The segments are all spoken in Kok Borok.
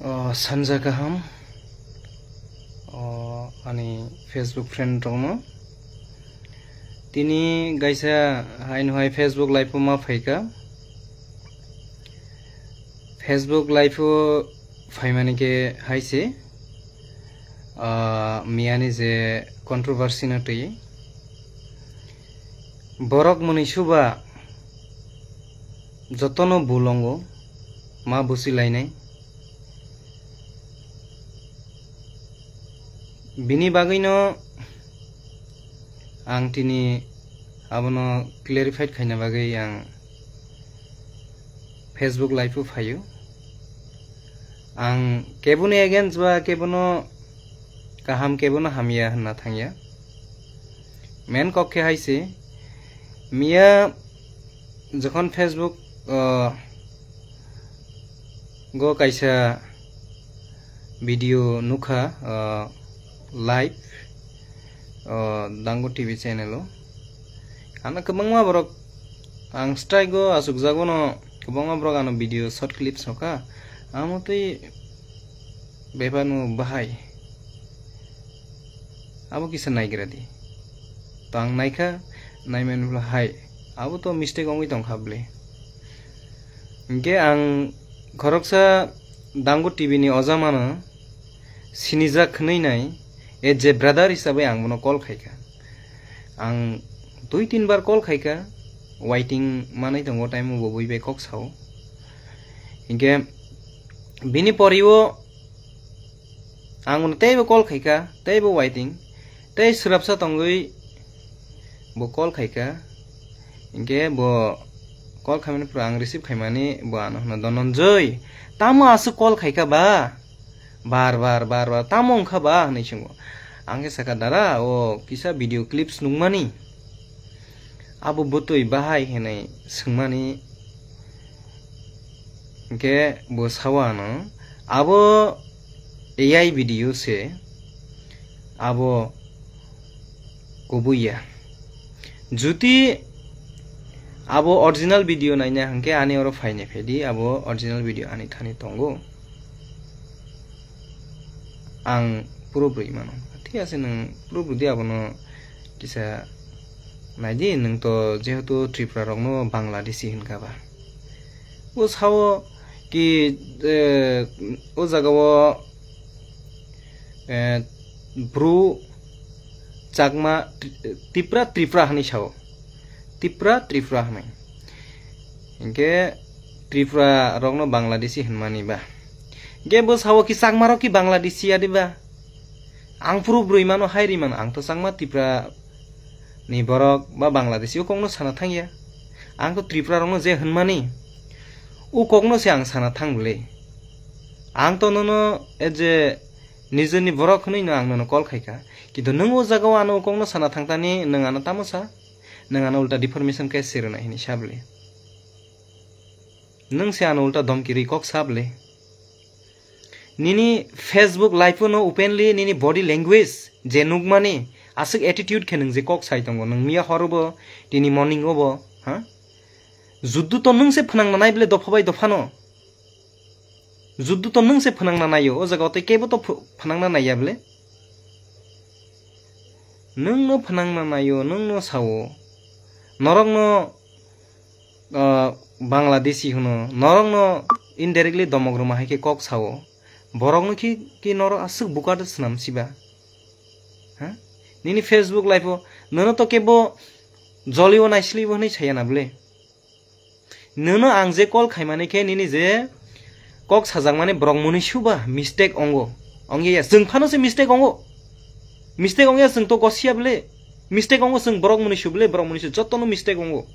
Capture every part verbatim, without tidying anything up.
O, sanja kaham. O, ani Facebook friend rokno. Tini gaisa haino hai Facebook live o ma phaika. Facebook live o phaimani khe hai se, ah, miyani je controversy no twi. Borok mwnwi suba jotono bulongo ma busi lainai. Bini bagwino ang tini abono clarified khaina bagwi ang Facebook live o phaio. Ang keboni against ba kebono kaham, kebono hamya hwnna thangya. Main kok khe hai se, miya jokhon Facebook, uh, go kaisa video nukha, uh, live, uh, Dangu T V channel o. Ano kwbangma borok, ang strike o asukjago no, kwbangma borok ano video short clips hoka. Amo twi bebak no bahai. Abo kisa naigra di. To ang naikha, naimani bwla hai. Abo to mistake wngwi tongkha bwle. Hinkhe ang khoroksa Dangu T V ni oja mano sinijak hwnwi nai, as a brother hisabai ang bono call khaikha. Ang dui tin bar call khaikha, waiting manwi tongo, time o bo bui bai kok sao. Hinkhe bini pori o ang bono teibo call khaikha, teibo waiting, tei swrapsa tongwi bo call khaikha. Hinkhe bo call khaimani pura ang receive khaimani bo ano hwno, "Dhananjay, tamo aswk call khaikha ba? Bar bar bar bar tamo wngkha ba?" hwnwi swngo. Ang khe sakha, "Dara, o kisa video clips nukmani." Abo bwtwi bahai hinwi swngmani, hinkhe bo sao ano, "Abo A I video se, abo kubui ya. Juti abo original video naina hinkhe ani oro phainai phaidi, abo original video ani thani tongo." Ang proof rwi mano. Thik ase, nwng proof rwdi abono kisa naidi, nwng to jehetu Tripura rokno Bangladeshi hinkha ba. O sao ki, eh, o jaga o, eh, Bru, Chakma, Tri-, Tipra, Tripura hinwi sao. Tipra, Tripura hinwi. Hinkhe Tripura rokno Bangladeshi hinmani ba. Hinkhe bo sao ki Chakma rok ki Bangladeshi ya de ba? Ang proof rwi mano, hai rwi mano. Ang to Chakma, Tripura ni borok ba Bangladeshi o kokno sana thangya. Ang to Tripura rokno je hinmani, o kokno se ang sana thang bwle. Ang to nono as a nijini borok hinwi no ang nono call khaikha. Kintu nwng o jaga o ano o kokno sana thangtani, nwng ano tamo sa? Nwng ano ulta defamation case se rwnai hinwi sa bwle. Nwng se ano ulta domki rwi kok sa bwle. Nini Facebook live o no openly nini body language je nukmani, aswk attitude khe nwng je kok sai tongo, nwng miya horo bo, tini morning o bo, ha? Juddu to nwng se phwnangna nai bwle dopha bai dopha no. Juddu to nwng se phwnangna naio, o jaga o tei kebo to ph-, phwnangna naiya bwle. Nwng no phwnangna naio, nwng no sao. Norok no, ah, Bangladeshi hwno, norok no indirectly domok rwma hai khe kok sao. Borok no khi, khi norok aswk buka da swnam siba. Ha? Nini Facebook live o, nono to kebo jolio naislibo hwnwi saya na bwle. Nono ang je call khaimani khe nini je kok sajakmani borok mwnwi suba mistake ongo. Ongya ya, chwng phano se mistake ongo. Mistake ongya, chwng to gosiya bwle. Mistake ongo, chwng borok mwnwi su bwle, borok mwnwi su, jotono mistake ongo.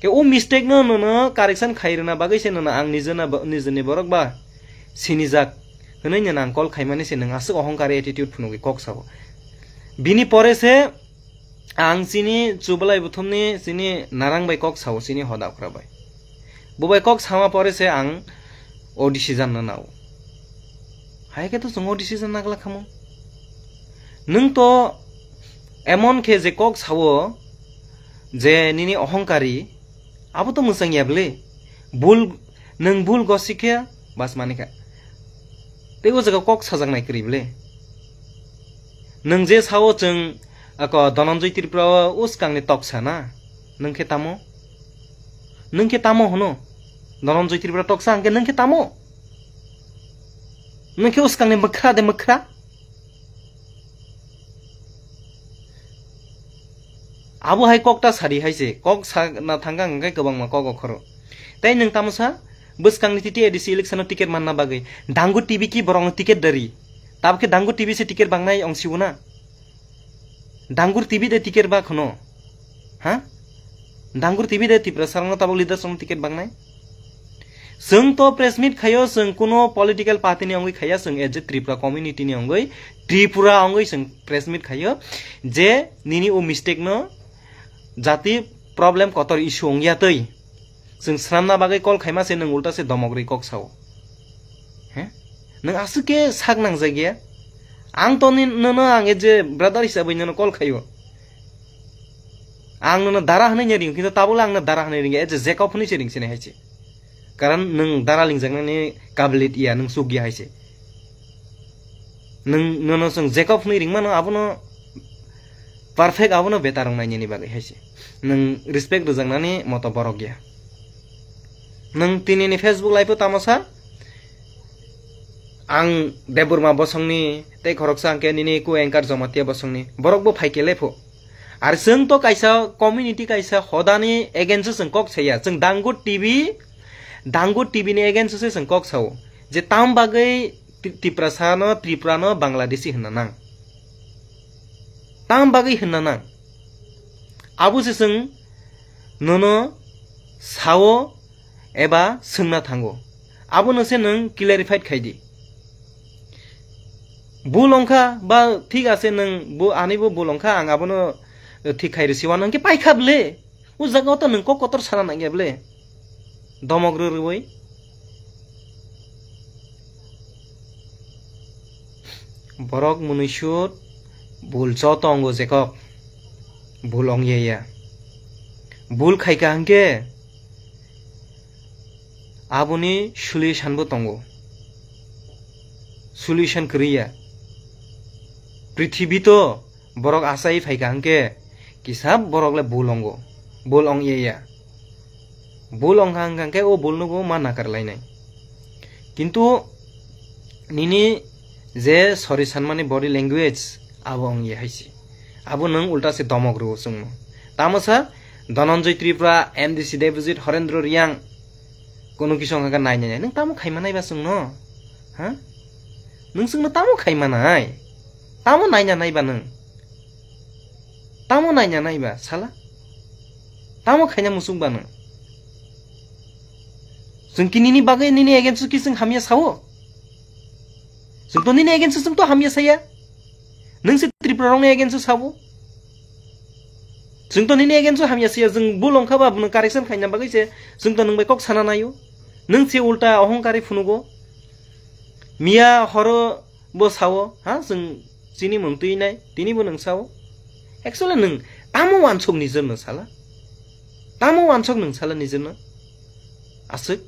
Khe o mistake no nono correction khai rwna bagwi se nono ang nijena bo-, nijeni borok ba sinijak hwnwi nono ang call khaimani se nwng aswk ohongkari attitude phunugwi kok sao. Bini pore se ang chini chubalai buthumni chini narang bai kok sao, chini hoda okra bai. Bo bai kok sama pore se ang o decision no nao. Hai khe to chwng o decision nagla khamo. Nwng to emon khe je kok sao je nini ohongkari, abo to mwchang ya bwle. Bul, nwng bul gosi khe bas mani kha. Tei o jaga kok sajaknai kwrwi bwle. Nwng je sao chwng ako Dhananjay Tripura o uskangni toksa na? Nwng khe tamo? Nwng khe tamo hwno? Dhananjay Tripura toksa hwnkhe nwng khe tamo? Nwng khe uskangni mwkhra de mwkhra? Abo hai kok ta sari hai se, kok sa na thangkha hwnkhe kwbangma kok okhoro. Tei nwng tamo sa, bwskangni T T A D C election o ticket manna bagwi Dangu T V ki borokno ticket dari. Tabuk khe Dangu T V se ticket bangnai ong siwo na? Dangur T V de ticket ba khno? Ha? Dangur T V de Tiprasa rokno tabuk leaders rokno ticket bangnai? Chwng to press meet khayo, chwng kuno political party ni ongwi khaya, chwng as a Tripura community ni ongwi, Tripura ongwi chwng press meet khayo je nini o mistake no jati problem kotor issue ongya twi. Chwng swnamna bagwi call khaima se nwng ulta se domok rwi kok sao. He? Nwng aswk khe sak nangjak ya? Ang to ni-, nono ang as a brother hisabwi nono call khaio. Ang nono dara hwnwi ring, kintu tabukle ang no dara hwnwi ringya, as a Jacob hwnwi se ring sini hai se. Karon nwng dara lingjaknani kabilit ya, nwng chuk ya hai se. Nwng, nono chwng Jacob hwnwi ringmano, abono perfect, abono better wng nainani bagwi hai se. Nwng respect rwjaknani moto borok ya. Nwng tinini Facebook live o tamo sa? Ang Debbarma bosongni tei khoroksa hwnkhe nini co-anchor Jamatia bosongni. Borok bo phai khe lepho. Ar chwng to kaisa community, kaisa hodani against o chwng kok saya. Chwng Dangu T V, Dangu T V ni against o se chwng kok sao. Je tam bagwi Ti-, Tiprasa no, Tripura no Bangladeshi hwnna nang? Tam bagwi hwnna nang? Abo se chwng nono sao eba swngna thango. Abono se nwng clarified khai di. Bul wngkha ba thik ase nwng bo, ani bo bul wngkha, ang abono thik khai rw siwa, nwng khe paikha bwle. O jaga o to nwng kok kotor sana nangya bwle. Domok rw rwwi. Borok mwnwi sut bul joto wngo Jacob. Bul ongya ya. Bul khaikha hwnkhe aboni solution bo tongo. Solution kwrwi ya. Prithibi to borok achai phaikha hwnkhe kisa borok le bul ongo. Bul ongya ya. Bul ongkha hwnkha hwnkhe o bul no bo ma nakar lainai. Kintu nini je sorry sanmani body language abo ongya hai se. Abo nwng ulta se domok rwo chwngno. Tamo sa Dhananjay Tripura, M D C Debojit, Horendra Reang, kono kisu wngkha khe nai nai nai. Nwng tamo khaima nai ba chwngno? Ha? Nwng chwngno tamo khaima nai? Tamo naina nai ba nwng? Tamo naina nai ba, sala? Tamo khaina muchung ba nwng? Chwng ki nini bagwi, nini against o ki chwng hamya sao? Chwng to nini against o chwng to hamya saya. Nwng se Tripura rokni against o sabo. Chwng to nini against o hamya siya, chwng bul wngkha ba, bono correction khaina bagwi se chwng to nwng bai kok sana naio. Nwng se ulta ohongkari phunugo. Miya horo bo sao, ha, chwng chini mung twi nai, tini bo nwng sao. Actually nwng tamo wansok nijorno sala? Tamo wansok nwng sala nijorno? Aswk.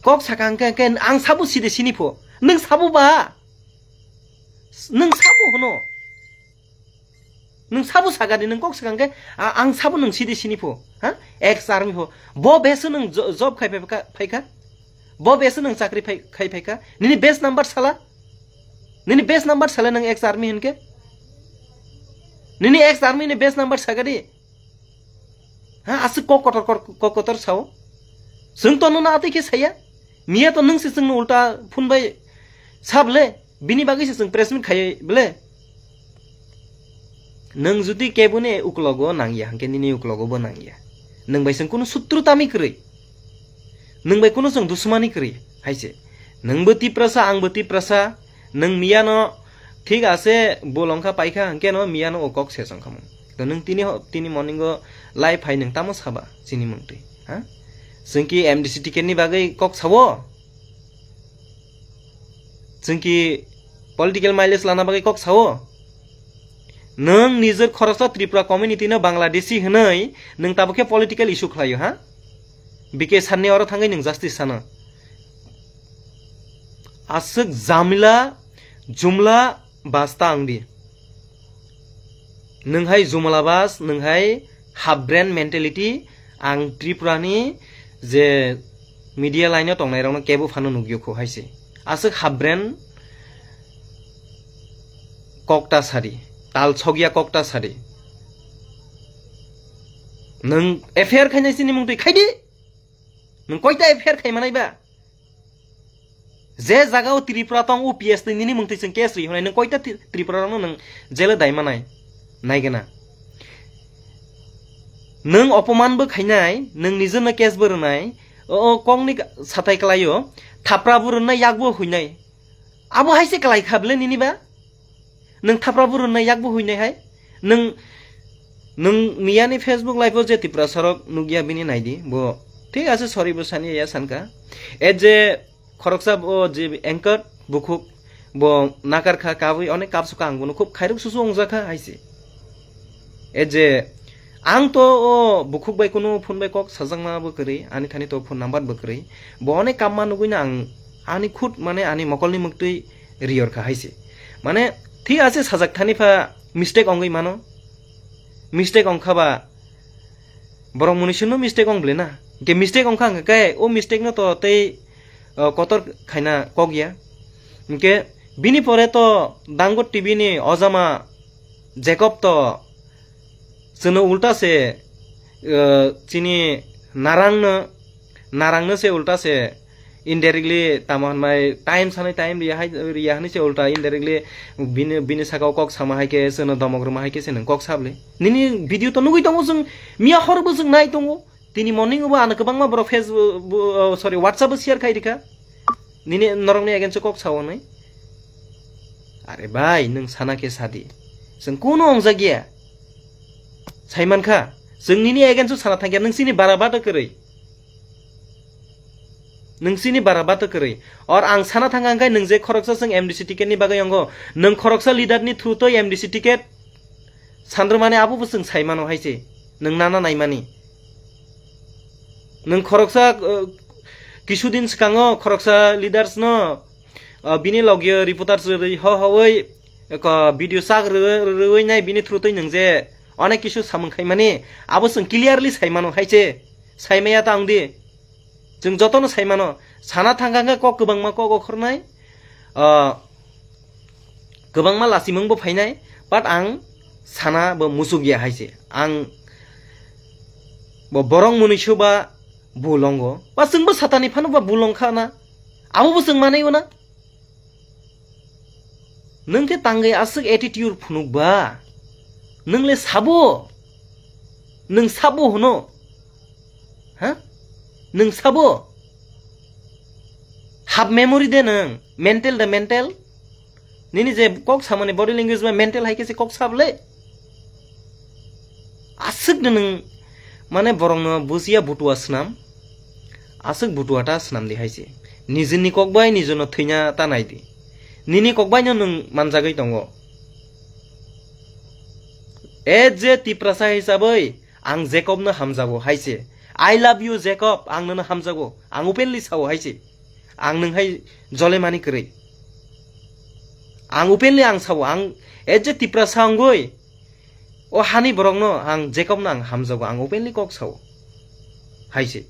Kok saka hwnkhe, hwnkhe ang sabo side sini pho. Nwng sabo ba? Nwng sabo hwno? Nwng sabo sakadi, nwng kok sakang khe, a-, ang sabo nwng sidi sini pho, ha? Ex army pho. Bo besu nwng jo-, job khai phai kha, phai kha? Bo besu nwng chakri phai, khai phai kha? Nini base number sala? Nini base number sala nwng ex army hinkhe? Nini ex army ni base number sakadi? Ha, aswk kok kotor, kok, kok kotor sao? Chwng to nwngno atwi khe saya. Miya to nwng se chwngno ulta phone bai sa bwle, bini bagwi se chwng press meet khaiwi bwle. Nwng jodi keboni uklogo nangya, hwnkhe nini uklogo bo nangya. Nwng bai chwng kunu sutru tami kwrwi. Nwng bai kunu chwng dusmani kwrwi, hai se. Nwng bo Tiprasa, ang bo Tiprasa, nwng miyano thik ase, bolong kha paikha, hwnkhe no miyano o kok se chong khamung. To nwng tini ho-, tini morning o live hai nwng tamo saba chini mungtwi, ha? Chwng ki M D C ticket ni bagwi kok sawo? Chwng ki political mileage lana bagwi kok sawo? Nwng nijor khoroksa Tripura community no Bangladeshi hwnwi nwng tabuk khe political issue khlaio, ha? B K sir ni oro thangwi nwng justice sano. Aswk jamila, jumla basta ang di. Nwng hai jumla bas, nwng hai half brain mentality, ang Tripura ni je media line o tongnai rok no kebo phano nugyo kho hai se. Aswk half brain kokta sadi, tal sogya kokta sadi. Nwng F I R khainai sini mung twi khai di. Nwng koita F I R khai manai ba? Je jaga o Tripura tong, o P S twi nini mung twi chwng case ri hwnai, nwng koita Tri-, Tripura rokno nwng jail o dai manai? Naigena. Nwng opoman bo khainai, nwng nijwrno case bo rwnai, o, o kokni satai kwlaio, thapra bo rwnai, yak bo huinai. Abo hai se kwlai kha bwle nini ba? Nwng thapra bo rwnai, yak bo huinai hai? Nwng, nwng miyani Facebook live o je Tiprasa rok nukya bini naidi, bo thik ase, sorry bo sani ya sankha. E je khoroksa bo je anchor bukhuk bo nakar kha, kabui onek kapsu kha, ang bono khub khairok susu ongjakha hai se. E je ang to o bukhuk bai kunu phone bai kok sajakma bo kwrwi, ani thani to phone number bo kwrwi. Bo onek kamma nugui na ang ani khud mane ani mokolni muktwi riyor kha hai se. Mane thik ase sajak thani pha mistake ongwi mano. Mistake ongkha ba borok munisunu mistake ong bwle na. Ke mistake ongkha hwnkhe o mistake no to tei, uh, kotor khaina kok ya. Hwnkhe bini pore to Dangot T V ni ojama Jacob to chwngno ulta se, uh, chini narangno, narangno se ulta se indirectly tamo hwnbai time sanai time riya hai, riya hwnwi se ulta indirectly bini, bini sakao kok sama hai khe chwngno domok rwma hai khe se nwng kok sabli. Nini video to nugui tongo chwng, miya hor bo chwng nai tongo. Tini morning bo ano kwbangma borok Facebook, bo, oh, sorry, WhatsApp o share khai rikha. Nini norokni against o kok sao hwnwi. Are bhai, nwng sana khe sadi. Chwng kuno ongjakya. Saimankha, chwng nini against o sana thangya, nwng chini bara bato kwrwi. Nwng chini bara bato kwrwi. Or ang sana thangkha hwnkhe nwng je khoroksa chwng M D C ticket ni bagwi ongo. Nwng khoroksa leader ni through twi M D C ticket sanrwmani abo bo chwng saimano hai se. Nwng nana naimani. Nwng khoroksa, uh, kisudin swkango khoroksa leaders no, uh, bini logio reporters rwi ho hoi, eko video sak rwi, rwi nai bini through twi nwng je onek kisu samung khaimani, abo chwng clearly saimano hai se. Saimaya ta wng di. Chwng jotono saimano. Sana thangkha hwnkhe kok kwbangma kok okhornai. Ah, kwbangma lachimung bo phainai, but ang sana bo musuk ya hai se. Ang bo borok munui su ba bul ongo. Ba chwng bo satani phano ba bul ongkha na. Abo bo chwng manai na. Nwng khe tangwi aswk attitude phunuk ba? Nwng le sabo? Nwng sabo hwno? Ha? Nwng sabo? Half memory de nwng, mental de mental? Nini je kok samani body language ba mental hai khe se kok sable? Aswk de nwng, mane borokno bujiya butua swnam. Aswk butua ta swnam di hai se. Nijini kok bai nijono thwina ta nai di. Nini kok bai no nwng manjagwi tongo. E je Tiprasa hisabwi ang Jacob no hamjago hai se. "I love you, Jacob," ang nono hamjago. Ang openly sao hai se. Ang nwng hai jolemani kwrwi. Ang openly ang sao, ang e je Tiprasa wngwi o hani borokno ang Jacob no ang hamjago, ang openly kok sao. Hai se.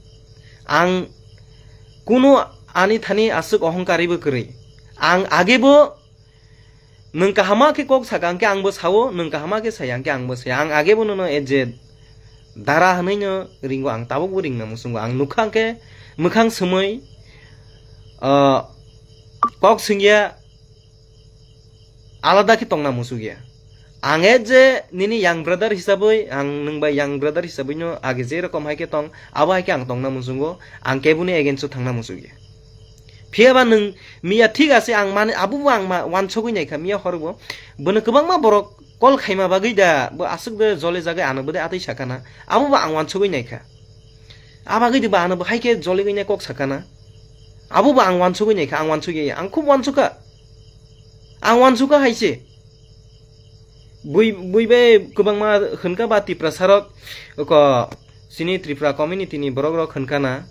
Ang kunu ani thani aswk ohongkari bo kwrwi. Ang age bo nwng kahama khe kok saka hwnkhe ang bo sao, nwng kahama khe saya hwnkhe ang bo saya. Ang age bo nono e je dara hwnwi no ringo, ang tabuk bo ringna muchungo. Ang nukha hwnkhe mwkhang swmwi, ah, kok swngya alada khe tongna muchukya. Ang e je nini young brother hisabwi, ang nwng bai young brother hisabwi no age je rokom hai khe tong, abo hai khe ang tongna muchungo, ang keboni against o thangna muchukya. Phiya ba nwng miya thik ase, ang mane abo bo ang ma-, wansugwi naikha, miya hor bo. Bono kwbangma borok call khaima bagwi da, bo aswk de jole jagwi ano bwdai atwi sakana, abo bo ang wansugwi naikha. Abagwi de ba ano bo hai khe jolegwi nai kok sakana. Abo bo ang wansugwi naikha, ang wansugwi, ang khub wansukha. Ang wansukha hai se. Bui, bui bai kwbangma hwnka ba Tiprasa rok, ko chini Tripura community ni borok rok hwnka na,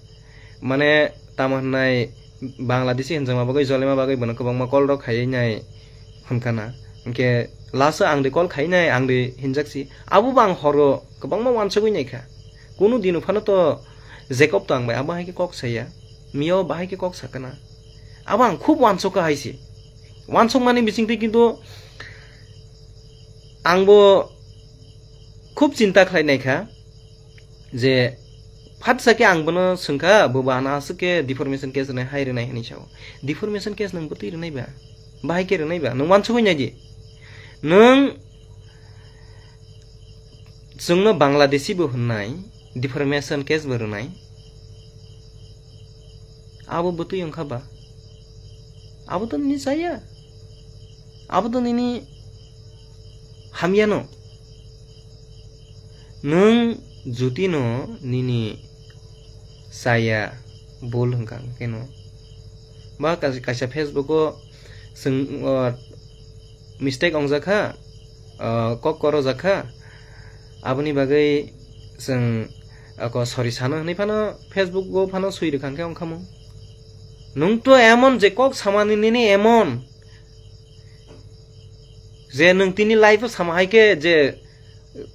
mane tamo hwnai Bangladeshi hinjakma bagwi, jolema bagwi bono kwbangma call rok khaiwi nai hwnkha na. Hwnkhe last o ang de call khai nai, ang de hinjak si. Abo bo ang horo kwbangma wansugwi nai kha. Kunu dino phano to Jacob to ang bai abo hai khe kok saya. Miya o bahai khe kok sakha na. Abo ang khub wansuk kha hai se. Wansuk mani bising twi kintu ang bo khub chinta khlai nai kha. Je phatsa khe ang bono swngkha, bo bo ano aswk khe deformation case rwnai hai rwnai hinwi sao. Deformation case nwng bwtwi rwnai ba? Bahai khe rwnai ba? Nwng wansugwi nai di. Nwng chwngno Bangladeshi bo hwnnai, deformation case bo rwnai. Abo bwtwi wngkha ba? Abo to nini chaya. Abo to nini hamyano. Nwng jutino nini chaya bul hwnkha hwnkeno. Ba kas-, kaisa Facebook o chwng, o, mistake ongjakha, o, kok korojakha. Aboni bagwi chwng, ako, sorry sano hwnwi phano Facebook o phano swi rwkha hwnkhe ongkhamung. Nwng to emon je kok samani nini emon je nwng tini life o sama hai khe je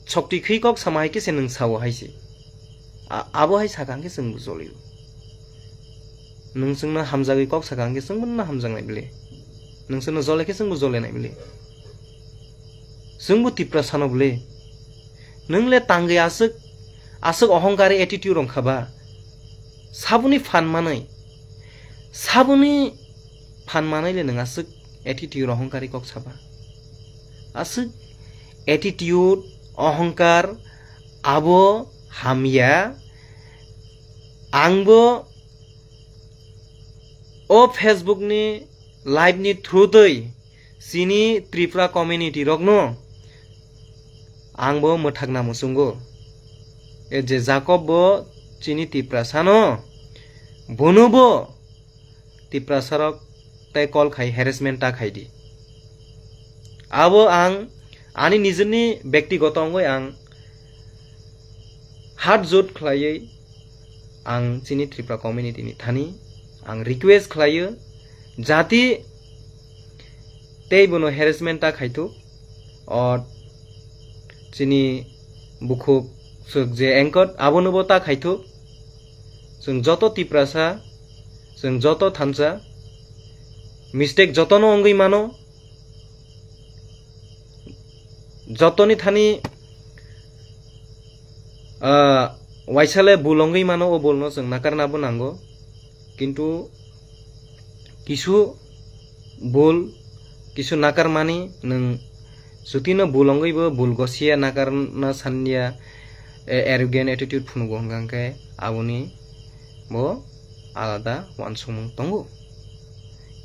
sokti khwi kok sama hai khe se nwng sao hai se. A-, abo hai saka hwnkhe chwng bo jolio. Nwng chwngno hamjagwi kok saka hwnkhe chwng bono hamjaknai bile. Nwng chwngno jole khe chwng bo jolenai bile. Chwng bo Tiprasano bile. Nwng le tangwi aswk, aswk ohongkari attitude rwngkha ba. Saboni phan manwi. Saboni phan manwi le nwng aswk attitude ohongkari kok saba. Aswk attitude, ohongkar, abo hamya. Ang bo o Facebook ni live ni through twi chini Tripura community rokno ang bo mwthakna muchungo. E je Jacob bo chini Tiprasano, bono bo Tiprasarok tei call khai harassment ta khai di. Abo ang ani nijini bektigoto wngwi ang hat jot khlaiwi ang chini Tripura community ni thani ang request khlaio, jati tei bono harassment ta khaithuk, o chini bukhuk swk je anchor abono bo ta khaithuk. Chwng joto Tiprasa, chwng joto thansa, mistake jotono wngwi mano. Jotoni thani, ah, waisale bul wngwi mano, o bulno chwng nakarna bo nango. Kintu kisu bul, kisu nakarmani nwng jutino bul wngwi bo bul gosiya nakarna sanya, e, arrogant attitude phunugo hwnkha hwnkhe aboni bo alada uansukmung tongo.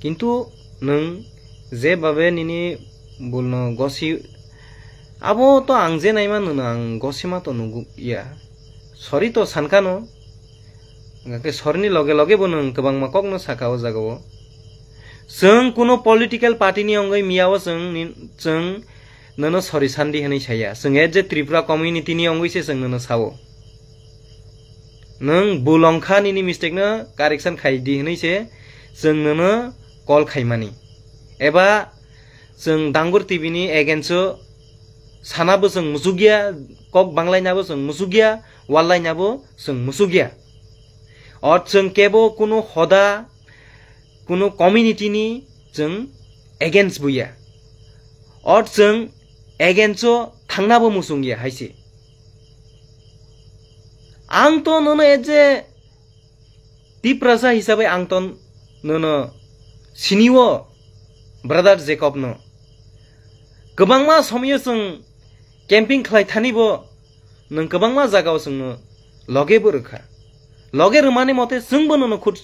Kintu nwng je babe nini bulno gosi, abo to ang je naima nwng ang gosima to nugya. Sorry to sankano. Hwnkhe sorry ni loge loge bo nwng kwbangma kokno saka o jaga o. Chwng kuno political party ni wngwi miya o chwng ni, chwng nono sorry sandi hwnwi saya. Chwng as a Tripura community ni wngwi se chwng nono sao. Nwng bul wngkha nini mistake no correction khai di hwnwi se chwng nono call khaimani. Eba chwng Dangur T V ni against o sana bo chwng muchukya, kok banglaina bo chwng muchukya, wallaina bo chwng muchukya. Or chwng kebo kuno hoda, kuno community ni chwng against buya. Or chwng against o thangna bo muchungya hai se. Ang to nono as a Tiprasa hisabai ang to nono sini o, brother Jacob no. Kwbangma somoyo chwng camping khlai thani bo nwng kwbangma jaga o chwngno loge bo rwkha. Loge rwmani mote chwngbo nono khut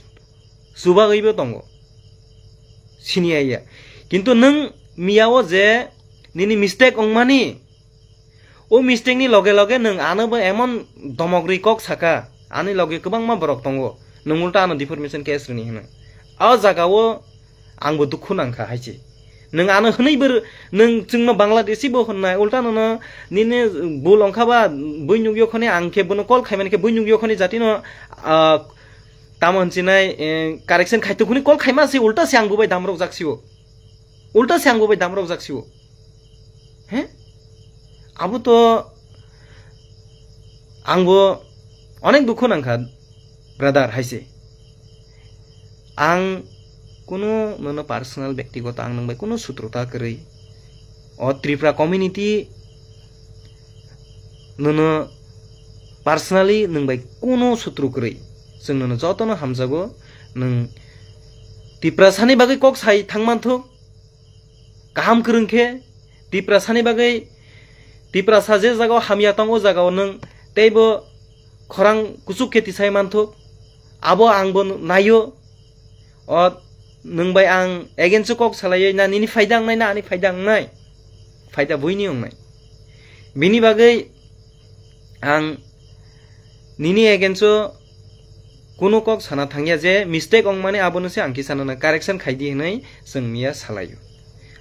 chubagwi bo tongo. Sini ya. Kintu nwng miya o je nini mistake wngmani, o mistake ni loge loge nwng ano bo emon domok rwi kok saka, ani loge kwbangma borok tongo, nwng ulta ano deformation case rwni hwno. O jaga o ang bo dukhu nangkha hai se. Nwng ano hwnwi bo rw-, nwng chwngno Bangladeshi bo hwnnai, ulta nono nini bul wngkha ba bui nukyo khoni, ang khe bono call khaimani khe bui nukyo khoni jatino, ah, tamo hinchinai, eh, correction khaito khuni call khaima se ulta se ang bubai damrok jak sio. Ulta se ang bubai damrok jak sio. He? Abo to ang bo onek dukho nangkha, brother, haise. Ang kuno nono personal, bektigoto ang nwng bai kuno sutrota kwrwi. O Tripura community nono personally nwng bai kuno sutru kwrwi. Chwng nono jotono hamjago, nwng Tiprasani bagwi kok sai thang manthok, kaham kwrwng khe, Tiprasani bagwi, Tiprasa je jagao hamya tong, o jagao nwng teibo khorang kuchuk khe tisai manthok, abo ang bo naio. O nwng bai ang against o kok salaiwi na nini phaida wngnai na ani phaida wngnai? Phaida buini wngnai. Bini bagwi ang nini against o kuno kok sana thangya, je mistake wngmani abono se ang kisa nono correction khaidi hwnwi chwng miya salaio.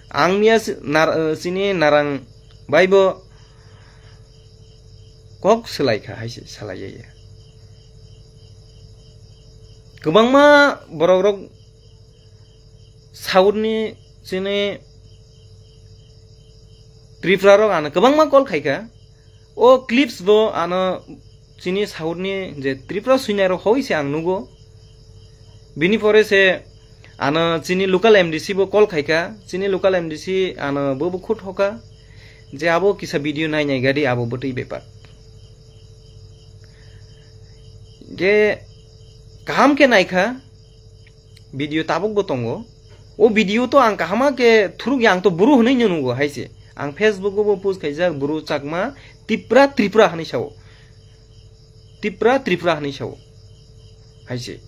Ang miya si-, nar-, chini narang bai bo kok swlai kha hai se salai ya. Kwbangma borok rok South ni chini Tripura rok ano kwbangma call khai kha. O clips bo ano chini South ni je Tripura suinai rok hoi se ang nugo. Bini pore se ano chini local M D C bo call khai kha. Chini local M D C ano bo bo khut hoka je abo kisa video nai nai gadi abo bwtwi bepar. Je kaham khe nai kha, video tabuk bo tongo. O video to ang kahama khe thuruk ya, ang to buru hwnwi no nugo hai se. Ang Facebook o bo post khaijak, buru chakma Tipra Tripura hwnwi sao. Tipra Tripura hwnwi sao. Hai se.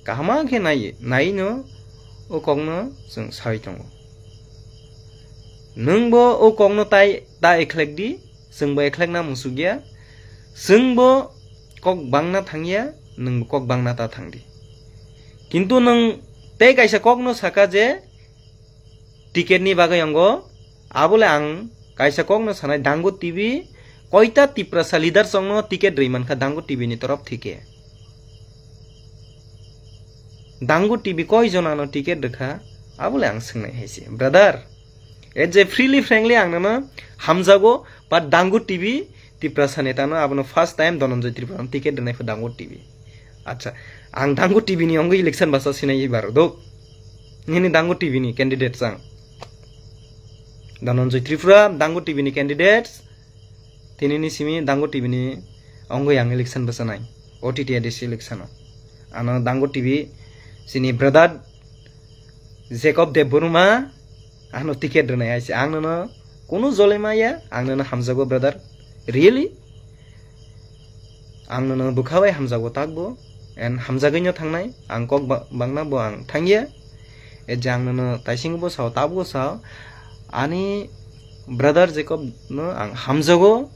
Kahama khe nai, nai no o kok no chwng sai tongo. Nwng bo o kok no tai ta ekhlek di, chwng bo ekhlek na musuk ya. Chwng bo kok bangna thang ya, nwng bo kok bangna ta thang di. Kintu nwng tei kaisa kok no saka je ticket ni bagwi wngo, abole ang kaisa kok no sanai, Dangu T V koita Tiprasa leader chong no ticket rwi mankha Dangu T V ni torof thike. Dangu T V koi jona no ticket rwkha, abole ang swngnai hai se. Brother, as a freely frankly ang nono hamjago, but Dangu T V Tiprasa neta no abono first time Dhananjay Tripura no ticket rwnai pho Dangu T V. Acha, ang Dangu T V ni ongwi election basa sinai ibar do. Nini Dangu T V ni candidate chang. Dhananjay Tripura, Dangu T V ni candidate. Tini ni simi Dangu T V ni ongwi ang election basa nai. O T T A D C election o. Ano Dangu T V sini brother Jacob Debbarma ano ticket rwnai hai se. Ang nono kunu jole maya, ang nono hamjago brother. Really? Ang nono bwkha bai hamjago takbo, and hamjagwi no thangnai, ang kok ba-, bangna bo ang thangya. E je ang nono taising bo sao, tabgo sao, ani brother Jacob no ang hamjago,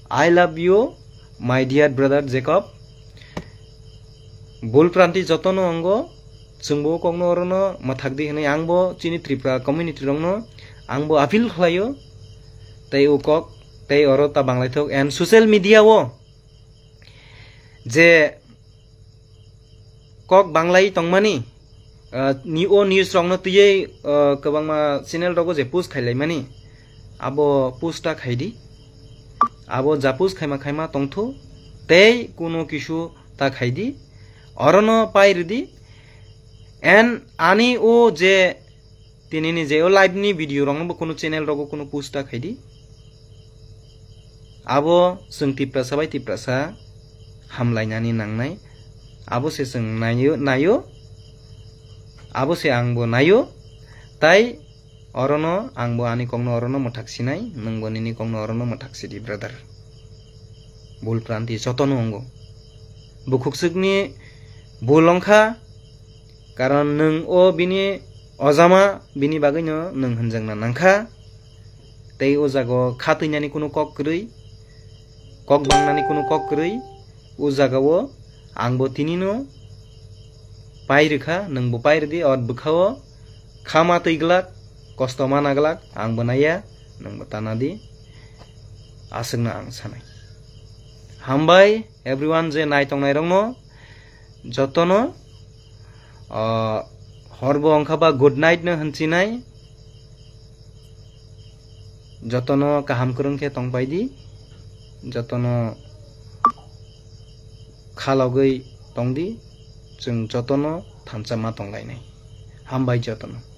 I love you, my dear brother Jacob. Bul pranti jotono ongo, chwngbo o kokno orono mwthakdi hwnwi angbo chini Tripura community rokno angbo appeal khlaio. Tei o kok, tei oro ta banglaithok and social media o je kok banglai tongmani, ah, ni o news rokno twiwi, ah, kwbangma channel rogo je post khailaimani, abo post ta khaidi. Abo ja post khaima khaima tongthu, tei kuno kisu ta khaidi. Orono pai rwdi. And ani o je Tinini je o live ni video rokno bo kunu channel rogo kunu post ta khaidi. Abo chwng Tiprasa bai Tiprasa hamlainani nangnai. Abo se chwng naio, naio. Abo se angbo naio. Tai orono angbo ani kokno orono mwthak sinai, nwngbo nini kokno orono mwthak sidi, brother. Bul pranti jotono wngo. Bukhukswkni bul wngkha, karon nwng o bini ojama, bini bagwino nwng hwnjakna nangkha. Tei o jaga o kha twinani kunu kok kwrwi, kok bangnani kunu kok kwrwi, o jaga o angbo tinino pai rwkha, nwngbo pai rwdi, o bwkha o kha ma twi glak, kosto mana glak, angbo naiya, nwngbo tana di, aswkno ang sanai. Hambai everyone je nai tongnai rokno, Jotono, ah, horbo wngkha ba good night no hwnsinai. Jotono kaham kwrwng khe tongpai di, jotono khalogwi tong di, chwng jotono thansa ma tonglainai. Hambai jotono.